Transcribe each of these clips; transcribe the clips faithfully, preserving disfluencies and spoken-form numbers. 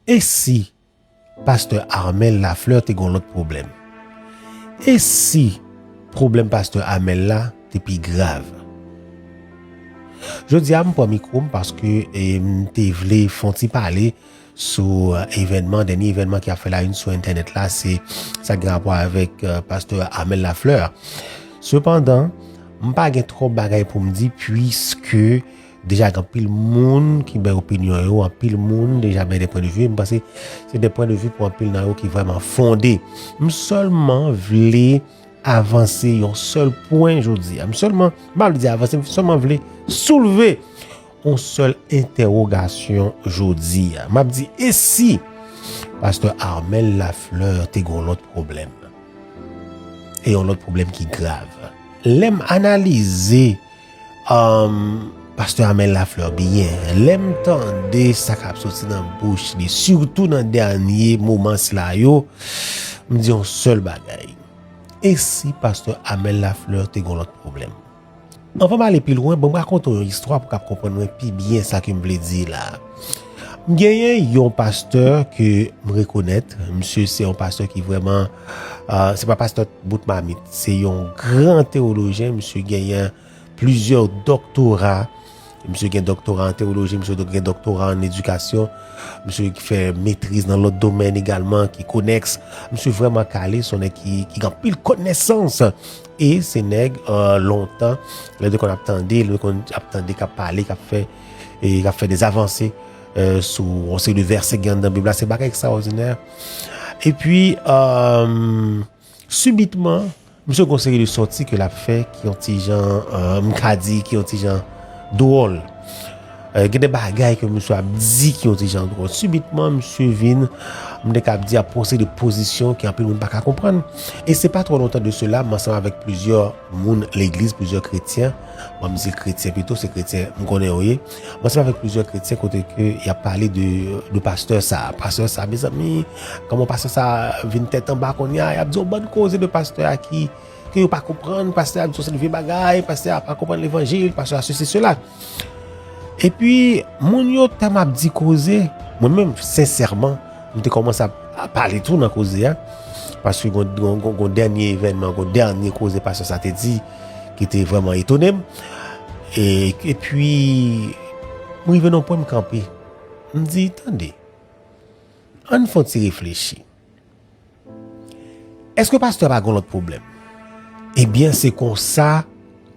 E si pastè Armel Lafleur te gen yon lòt pwoblèm? E si pwoblèm pastè Armel la te pi grav? Jodi a, m pran mikwo m paske, e, m te vle fè yon ti pale sou, e, evènman, dènye evènman ki ap fè la une sou entènèt la, se sa ki gen rapò avèk, e, pastè Armel Lafleur. Sepandan, m pa gen twòp bagay pou m di, puiske deja gen anpil moun ki bay opinyon yo, anpil moun deja bay de pwen de vi. M panse se de pwen de vi pou anpil nan yo ki vrèman fonde. M sèlman vle avanse yon sèl pwen jodi a. M sèlman, m pa vle di avanse, m sèlman vle soulve yon sèl entèwogasyon jodi a. M ap di, e si pastè Armel Lafleur te gen yon lòt pwoblèm? E yon lòt pwoblèm ki grav. Lè m analize, um, pastè Armel Lafleur byen, lè m tande sa k ap soti nan bouch li, sitou nan dènye moman sila yo, m di yon sèl bagay. E si pastè Armel Lafleur te gen yon lòt pwoblèm? Anvan m ale pi lwen, ban m rakonte w yon istwa pou w kab konprann mwen pi byen sa ke m vle di la. M genyen yon pastè ke m rekonèt. Misye se yon pastè ki vrèman, ah, se pa pastè bout mamit. Se yon gran teyolojyen. Misye genyen plizyè doktora. Misye gen doktora an teyoloji, misye gen doktora an edikasyon. Misye ki fè metriz nan lòt domèn egalman, ki konèks. Misye vrèman kale, se yon nèg ki, ki gen anpil konesans. E se nèg, euh, lontan, lè te konn ap tande, lè te konn ap tande k ap pale, k ap fè, e k ap fè de avanse, euh, sou yon seri de vèsè ki anndan Bib la, se bagay ekstraòdinè. Epi, euh, sibitman, misye gen yon seri de sòti ke l ap fè ki yon ti jan, euh, m ka di ki yon ti jan dwòl. Euh, gen de bagay ke misye ap di ki yon ti jan dwòl. Sibitman, misye vin, m te kab di, ap pran yon seri de pozisyon ke anpil moun pa ka konprann. E se pa twò lontan de sela, m ansanm avèk plizyè moun legliz, plizyè kretyen, bon, m di kretyen pito, se kretyen m konnen yo ye. M ansanm avèk plizyè kretyen kote ke y ap pale de, de pastè sa. Pastè sa, mezanmi, kòman pastè sa vin tèt anba kounye a? Y ap di yon bann koze de pastè a ki ke yo pa konprann, pastè a di se yon vye bagay, pastè a pa konprann levanjil, pastè a sesi, sela. Epi, moun yo tèlman ap di koze, mwen menm, sensèman, m te kòmanse ap, ap pale tou nan koze a, paske gon, gon, gon, gon dènye evènman, gon dènye koze pastè sa te di, ki te vrèman etone m. E, epi, m rive nan pwen m kanpe. M di, tande, ann fè yon ti reflechi. Èske pastè a pa gen lòt pwoblèm? Ebyen, se konsa,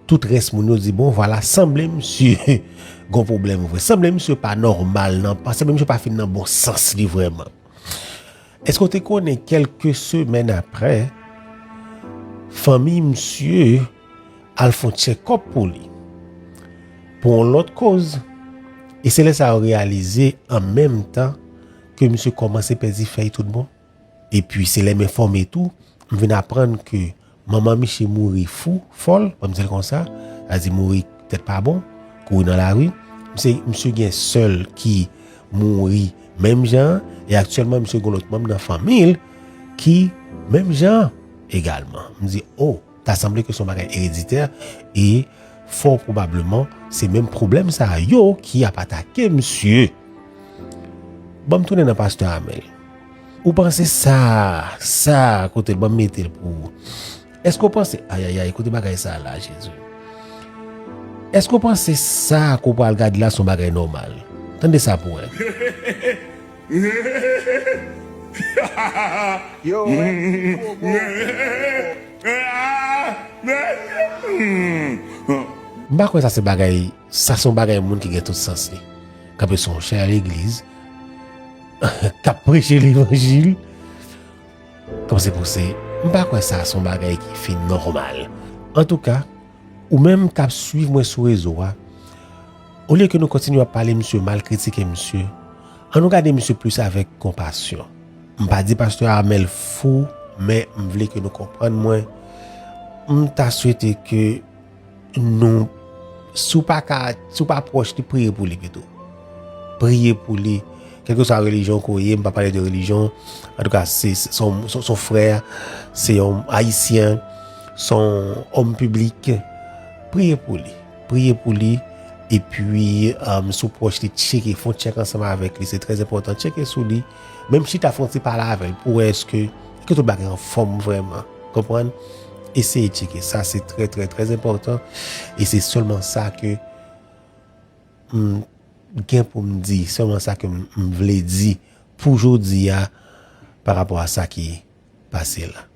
tout rès moun yo di, bon, vwala, sanble misye gen pwoblèm vre. Sanble misye pa nòmal nan, sanble misye pa fin nan bon sans li vrèman. Èske w te konnen kèlke semèn aprè, fanmi misye al fè yon tchèkòp pou li, pou yon lòt koz? E se lè sa yo reyalize, an menm tan, ke misye kòmanse pèdi fèy tout bon. Epi se lè m enfòme tou, m vin aprann ke manman misye mouri fou, fòl, ban m di l konsa, sa di mouri tèt pa bon, kouri nan lari. Misye, misye gen sè l ki mouri menm jan an, e aktyèlman misye gen lòt manm nan fanmi l ki menm jan an egalman. M di, o, ta sanble ke se yon bagay ereditè, e fò pwobableman, se menm pwoblèm sa yo ki ap atake misye. Ban m tounen nan pastè Amèl. Ou panse sa, sa, kote l, ban m mete l pou ou. Èske w panse, ayayay, kote bagay sa la, Jezi? Èske w panse sa ke w pral gade la se yon bagay nòmal? Tande sa pou wè. Yo, wè, gwo, gwo, gwo. M pa kwè sa se bagay, sa se yon bagay moun ki gen tout sans li. Kanpe sou yon chè legliz, k ap preche levanjil, kòmsi pou se, m pa kwè sa se yon bagay ki fin nòmal. Antouka, ou menm k ap swiv mwen sou rezo a, olye ke nou kontinye ap pale misye mal, kritike misye, ann nou gade misye plis avèk konpasyon. M pa di pastè Amèl fou, men m vle ke nou konprann mwen. M ta swete ke nou, si w pa ka, si w pa pwòch li, priye pou li pito. Priye pou li. Kèlkeswa relijyon ke w ye, m pa pale de relijyon. Antouka, se, se, se yon, se, se yon frè, se yon Ayisyen, se yon òm piblik. Priye pou li. Priye pou li. Epi, um, si w pwòch li, tcheke, fè yon tchèk ansanm avèk li, se trè enpòtan. Tcheke sou li, menm chita fè yon ti pale avè l pou wè èske, èske tout bagay anfòm vrèman. Konprann? Eseye tcheke. Sa, se trè, trè, trè enpòtan. E se sèlman sa ke m gen pou m di, sèlman sa ke m, m vle di pou jodi a pa rapò a sa ki pase la.